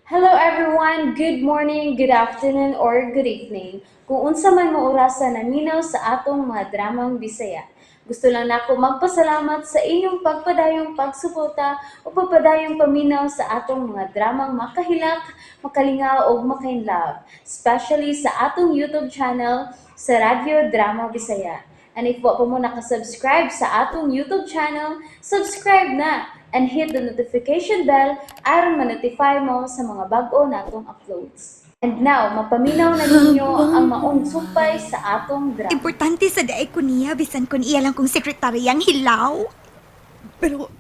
Hello everyone! Good morning, good afternoon, or good evening. Kung unsa man mo orasa naminaw sa atong mga dramang Bisaya. Gusto lang nako magpasalamat sa inyong pagpadayong pagsuporta o pagpadayong paminaw sa atong mga dramang makahilak, makalingaw ug makainlove, especially sa atong YouTube channel sa Radyo Drama Bisaya. And if wa pa mo nakasubscribe sa atong YouTube channel, subscribe na and hit the notification bell aron ma-notify mo sa mga bag-o natong uploads. And now, mapaminaw na ninyo ang maong sumpay sa atong drama. Importante sa daay ko niya, bisan kun iya lang kong sekretaryang hilaw. Pero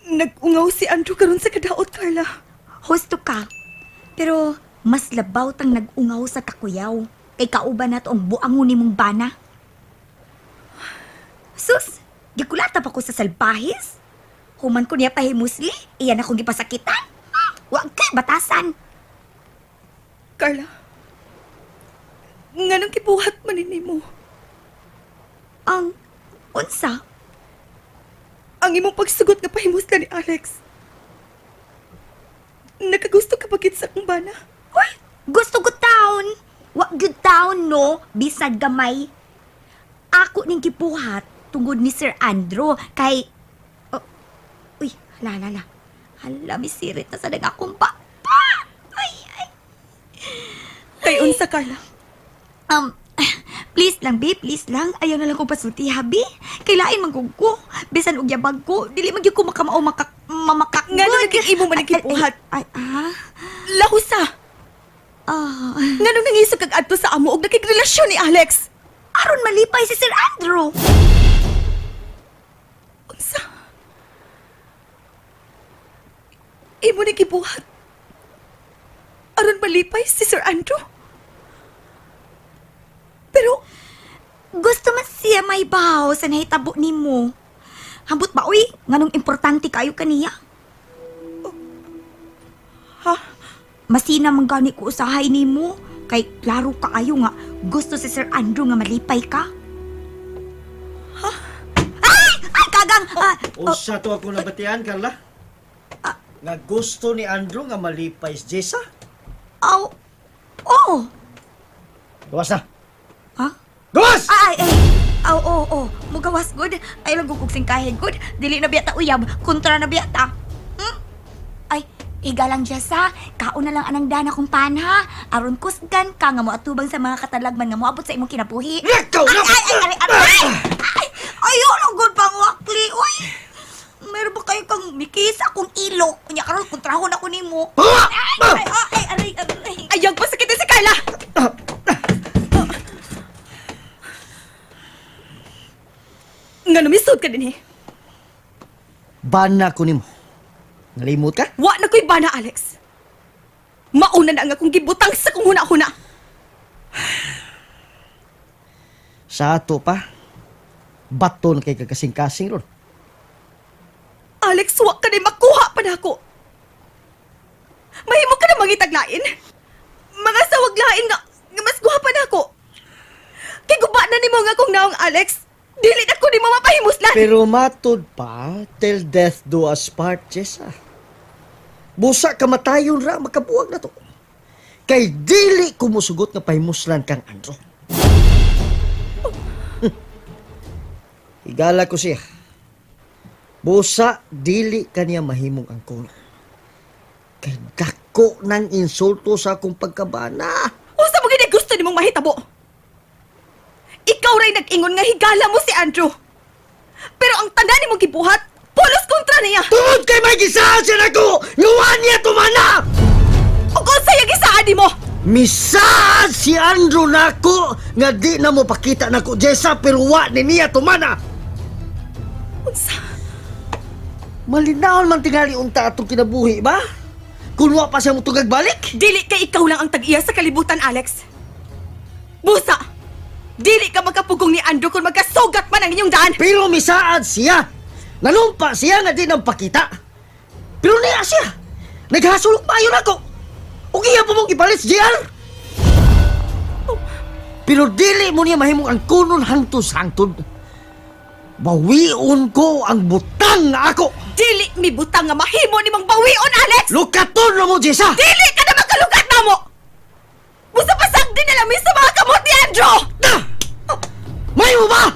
nag-ungaw si Andrew karon sa kadaot, Carla. Husto ka. Pero mas labaw tang nag-ungaw sa kakuyaw. Kay kauban nato ang buangon nimong bana. Sus, gikulata pa ko sa salbahis. Human ko niya pahimusli, iyan akong gipasakitan. Wag kay batasan. Carla, nganong kibuhat man ni mo? Ang unsa? Ang imong pagsugot nga pahimusla ni Alex. Nakagusto ka ba gid sa akong bana? Uy, gusto ko taon. Wa gyud taon no, bisag gamay. Ako ning gibuhat tungod ni Sir Andrew kay oh, uy, hala hala hala. Hala, misirit na sa dag akong pa. Ay, ay. Kay unsa, Carla? Please lang, be, please lang. Ayaw na lang kong pasulti, habi. Kay lain man gud ko. Bisan og yabag ko, dili man gyud ko makamao makak mamakak. Ngano naging imo man ang gibuhat? Ay, ay, ah. Lahusa! Ah. Nganong nangisog kag adto sa amo og nakigrelasyon ni Alex? Aron malipay si Sir Andrew. Unsa? Imo ni gibuhat? Aron malipay si Sir Andrew? Pero Gusto man siya may baho sa nahitabo nimo. Hambot ba uy, nganong importante kayo kaniya? Ha? Masina man gani ko usahay nimo kay klaro kaayo nga gusto si Sir Andrew nga malipay ka. Ha? Ay! Ay kagang! Ah, oh, Usa to ako nabatian, Carla. Nga gusto ni Andrew nga malipay si Jessa. aw, oh. Gawas na. Ha? Gawas! Ay, ay, ay. Aw, oh, oh. Mugawas good. Ay lang gugug singkahe good. Dili na biya ta uyab. Kontra na biya ta. Ay, higa lang Jessa. Kaon na lang anang dana kong pan ha. Aron kusgan ka nga moatubang sa mga katalagman nga moabot sa imong kinabuhi. Ikaw na! Ay, ay, ay, ay, ay, ay, ayaw lang good pang wakli. Uy, meron ba kayo kang mikisa akong ilok? Kunya karon kontrahon ako nimo. Ay, ay, ay, aray, aray. Ayaw pasakitin si Carla! Nga numisod ka din eh. Bana ko nimo. Nalimot ka? Wa na ko'y bana, Alex. Mauna na ang akong gibutang sa kong huna-huna. Sa ato pa, bato na kay kagasing-kasing ron. Alex, wa ka na makuha pa na ako. Mahimo ka na mangitaglain. Mga sawaglain nga, nga mas guha pa na ako. Kay guba na nimo nga akong naong, Alex. Dili na ko nimo mapahimuslan. Pero matod pa, till death do us part, Jessa. Busa kamatayon ra, makabuwag na to. Kay dili ko musugot nga pahimuslan kang Andrew. Higala ko siya. Busa dili kaniya mahimong angkon. Kay dako ng insulto sa akong pagkabana. Unsa mo gid gusto nimong mahitabo? Ikaw ray nag-ingon nga higala mo si Andrew. Pero ang tanan nimong gibuhat, pulos kontra niya. Tungod kay may gisaan siya nako! Nguwan niya tumana! Ug unsa yung gisaan nimo? Misaad si Andrew nako nga di na mo pakita nako Jessa, pero wa ni niya tumana. Unsa? Malinawon man tingali unta atong kinabuhi ba? Kun wa pa siya mo tugag balik? Dili kay ikaw lang ang tag-iya sa kalibutan, Alex. Busa! Dili ka magkapugong ni Andrew kung magkasugat man ang inyong daan. Pero misaad siya. Nanumpa siya nga di nang pakita. Pero niya siya. Naghasulok maayo nako. Ug iya pa mong ipalit si JR. Pero dili mo niya mahimong ang kunon hangtod sa hangtod. Bawion ko ang butang nga ako. Dili mi butang nga mahimo nimong bawion, Alex! Lukaton na mo, Jessa! Dili ka na makalukat namo! Busa pasagdi na lang mi sa mga kamot ni Andrew! Na! May mo ba?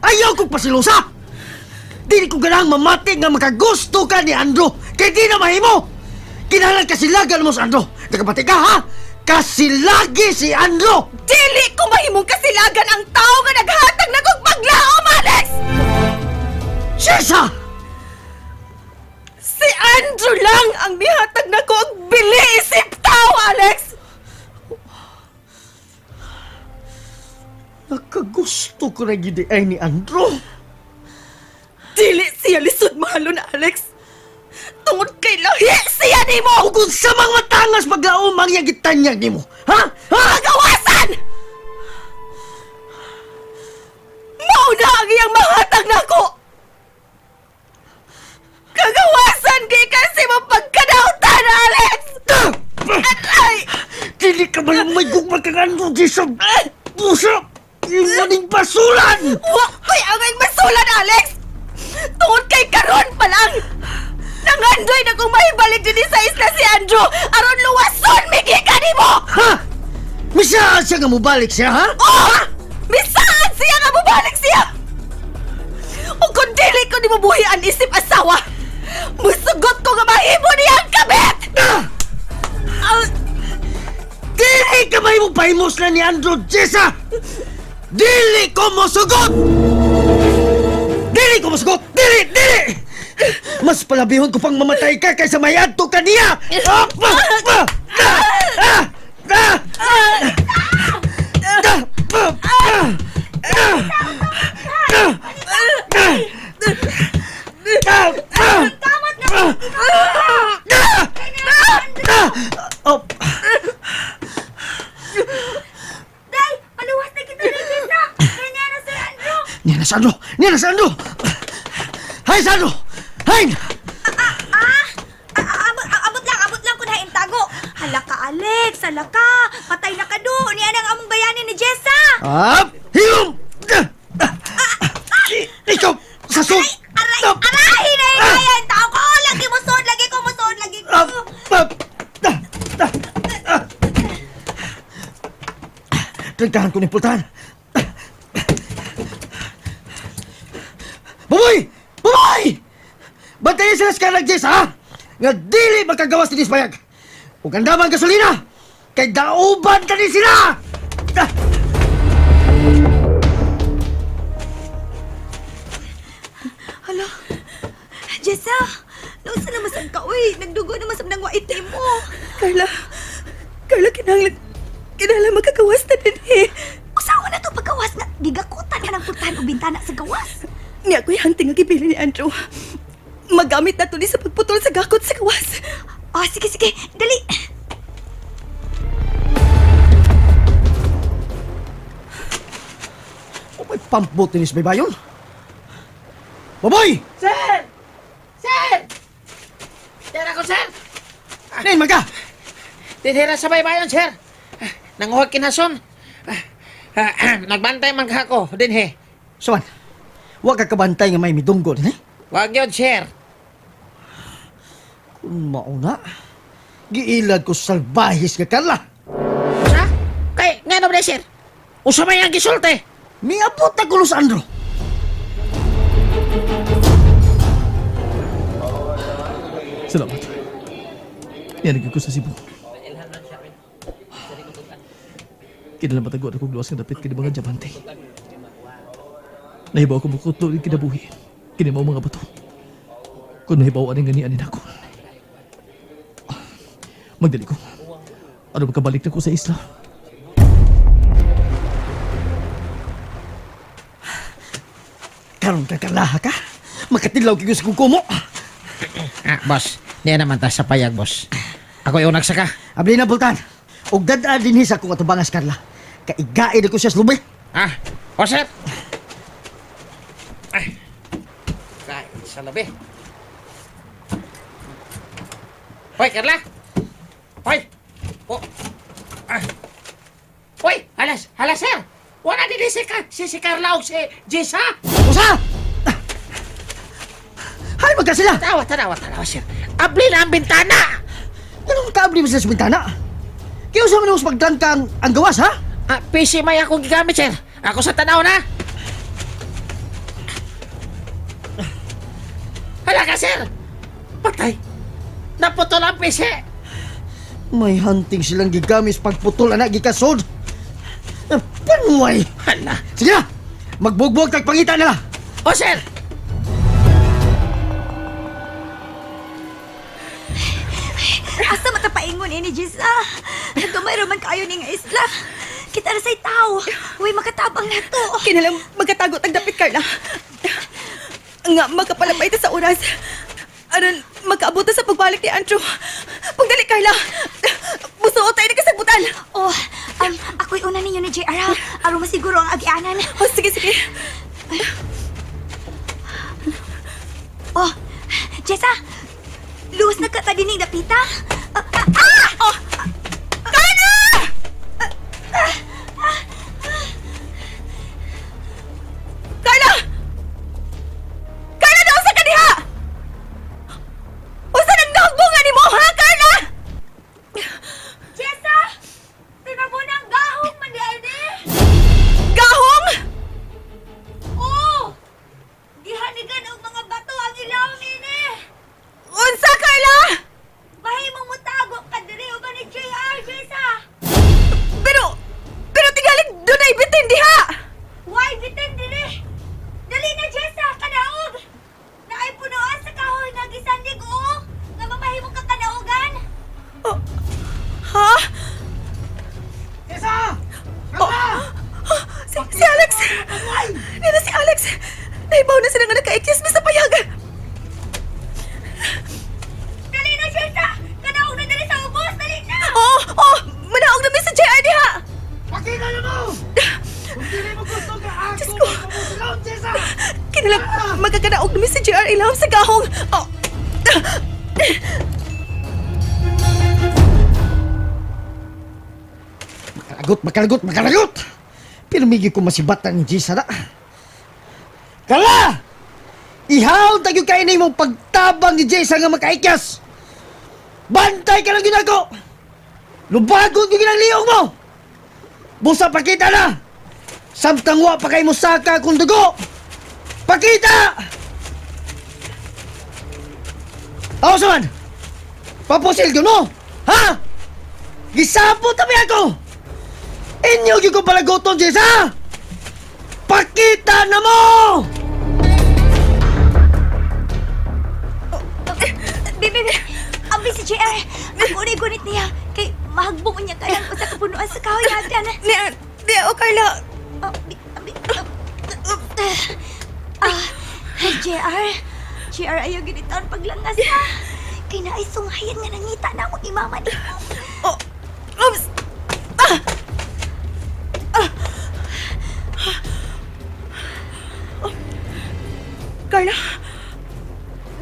Ayaw kong pasilusa! Dili ko ganang mamati nga makagusto ka ni Andrew kay di na mahimo! Kinahanglan kasilagan mo sa Andrew! Nakabati ka, ha? Kasilagi si Andrew! Dili ko mahimong kasilagan ang tao nga naghatag na kong paglaom, Alex! Jessa! Si Andrew lang ang mihatag na ko ang bili isip tao, Alex! Nakagusto ko na gidi ay ni Andrew! Dili siya lisod mahalon, Alex! Tungod kay lahi siya nimo! O kung sa mga matangas paglaom ang iyang gitanyag nimo! Ha? Ha? Pagawasan! Mauna ang iyang mahatag nako! Kagawasan kay kasi mo pagkadautan, Alex! Aray! Dili ka man may gugma kang Andrew, Jessa! Busa! Imo ning basulan! Wa ko'y angay masulan, Alex! Tungod kay karon pa lang! Nangandoy na kung mahibalik din sa isla si Andrew aron luwason migi nimo! Ha? Misaan siya nga mubalik siya, ha? Oh! Misaan siya nga mubalik siya! O kung dili ko ni mabuhi ang isip asawa, musugot ko nga mahimo niya ang kabit! Ah! Ah, Dili ka may mo pahimos na ni Andrew Jessa! Dili ko mosugot! Dili ko mosugot! Dili! Dili! Mas palabihon ko pang mamatay ka kaysa mayadto ka niya! Ah! Ah! Ah! Ah! Ah! Ah! Ah! Ah! Ah! Ah! Ah! Ah! Ah! Ah! Ah! Oh! Day, paluwas na kita ni Jessa. Kay niya na Sir Andrew. Niya na Sandro! Niya na Sandro! Hay Sandro! Hay! Ah, abot, abot lang, abot lang kun hain tago. Hala ka, Alex, hala ka. Patay na ka do. Niya nang among bayani ni Jessa. Up! Hilom! Ikaw! Sasog! Aray, Up! aray, hinay, hinay, tao ko. Lagi mo suod, lagi ko mo suod, lagi ko. Up! Up! Ah! Ah! Ah! Tragtahan ko ni Pultahan! Buboy! Buboy! Bantayan sila sa kanag Jess, ha? Nga dili makagawas ni Bayag. Ug ang damang gasolina! Kay dauban ka ni sila! Ah! Hala, Jessa, nausa na masag ka, uy. Nagdugo na masag nang wait mo. Carla, Carla, kinahanglan, kinahanglan makagawas na din eh. Usawa na to paggawas nga. Gigakutan ka ng pultahan o bintana sa gawas. Niya ko'y hunting nga gibili ni Andrew. Magamit na to ni sa pagputol sa gakot sa gawas. Oh, sige, sige, dali. Oh, may pump boat ni Baybayon. Baboy! Sir! Sir! Sir ako, sir! Nin, maga! Tinira sa baybayon, sir! Nanguhag kinason. Nagbantay man ka ako, dinhe. Suman, huwag ka kabantay nga may midunggo din, eh. Wag yun, sir. Kung mauna, giilad ko salbahis ka kala. Sa? Kay, nga ba sir? Usa may ang gisulti. Miabot na kulo sa Andro. Salamat. Nianigin ko sa Cebu. Kinala mataguan akong luwas nga dapit kini mga diamante. Nahibaw ko mukutlo rin kinabuhi. Kini mao mga bato. Kung nahibaw ani nga ni anin ako. Magdali ko. Ano makabalik na ko sa isla? Karon ka kalaha ka. Makatilaw kayo sa kukumo. Ah, boss. Niya naman ta sa payag, boss. Ako yung nagsaka. Abli na, Bultan. Og dad-a din sa akong atubangas, Carla. Kaigaid ako siya sa lubi. Ah, o sir. Ah, kain sa labi. Hoy, Carla! Hoy! Oh. Ah. Hoy, alas, alas, sir! Wala din si Carla o si Jessa! Usa! Hay, magka sila? Tanawa, tanawa, tanawa, sir. Abli na ang bintana! Anong kaabli mo sila sa bintana? Kaya usa man mo sa pagtrangka ang gawas, ha? Ah, PC may akong gigamit, sir. Ako sa tanaw na. Hala ka, sir! Patay! Naputol ang PC! May hunting silang gigamit sa pagputol anak gikasod. Ah, Panway! Hala! Sige na! Magbugbog tag pangita nila! O, sir! Asa matapaingon ini, Jessa? Gamay ra man kaayo ni nga isla. Kita ra say tao. Uy, makatabang na to. Kinalang magkatago tag dapit, Carla. Nga, magkapalapay ta sa oras. Aron, magkaabot ta sa pagbalik ni Andrew. Pagdali, Carla! Busuot tayo ng kasabutan! Oh, ako'y una ninyo ni JR ha. Aron masiguro ang agianan. Oh, sige, sige. Oh, Jessa! Luwas na ka dining dapita. Ah, ah, ah! Oh! Carla! Carla! Carla, nausa ka diha! Usa nang nahugbungan nimo, ha, Carla? Jessa! Tinabunang gahong man di ini! Gahong! Oh! Gihanigan og mga bato ang ilaw nini! Unsa, Carla? Bahimong mutago ka diri uban ni JR, Jessa! Pero tingaling dunay bitin diha! Why bitin diri? Dali na, Jessa! Kanaog! Naay punuan sa kahoy nga gisandig oo! Nga mamahimong ka kanaogan! Oh, ha? Jessa! Oh, si Alex! Nina si Alex! Naibaw na sila nga naka-excuse me sa payag! Dali na, Jessa! Kanaog na dali sa ubos! Dali na! Oo! Oh, oh, manaog na mi sa JR diha! Pakita na mo! Kung dili mo gusto ka ako, Diyos ko! mamusilon, Jessa! Kinalang magkakanaog na mi sa JR ilawom sa gahong! Oh. Makalagot, makalagot, makalagot! Pero migi ko masibatan ni Jessa na. Kala! Ihaw tagyo kayo na imong pagtabang ni Jessa nga makaikyas! Bantay ka lang ginako! Lubagon ko ginang liyong mo! Busa pakita na! Samtang wa pa kay musaka kung dugo! Pakita! Aw man! Papusil ko no! Ha? Gisapot na ako! Inyo gyud ko palaguton, Jessa! Pakita na mo! Bibi, bibi! Abi si JR! Ako na gunit niya! Kay mahagbong niya kayang usa ka punuan sa kahoy natin. Niya, niya, oh Carla! Oh, bi, abi, ah, ah, JR! JR, ayaw ginitaon paglangas ha! Kay naay sunghayan nga nangita na akong imama dito. Oh, oops! Ah! Ah! Oh. Carla,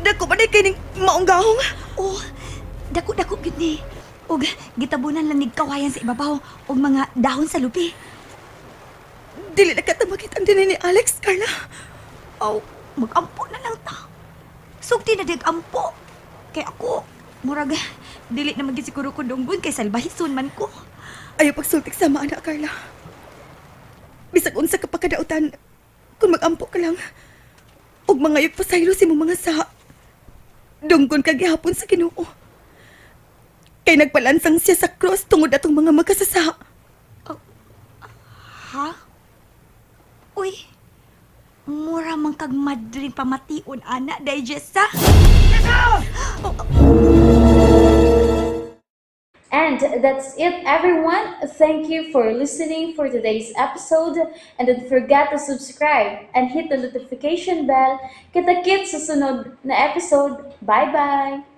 dako ba na kining maong gahong? Oh, dako-dako gyud ni. Og gitabunan lang nig kawayan sa ibabaw og mga dahon sa lupi. Dili na ka makita ang dinhi ni Alex, Carla. Aw, magampo na lang ta. Sugti na dig ampo. Kay ako, murag dili na magid siguro ko dunggon kay salbahison man ko. Ayaw pagsultik sa anak, Carla. Bisag unsa ka pagkadautan, kung magampo ka lang, ug mangayog pasaylo sa imong mga saha. Dunggon ka gihapon sa Ginoo. Kay nagpalansang siya sa cross tungod atong mga magkasasaha. Ha? Uy, mura man kag madring pamation ana digest sa. And that's it, everyone. Thank you for listening for today's episode. And don't forget to subscribe and hit the notification bell. Kita-kits sa sunod na episode. Bye-bye!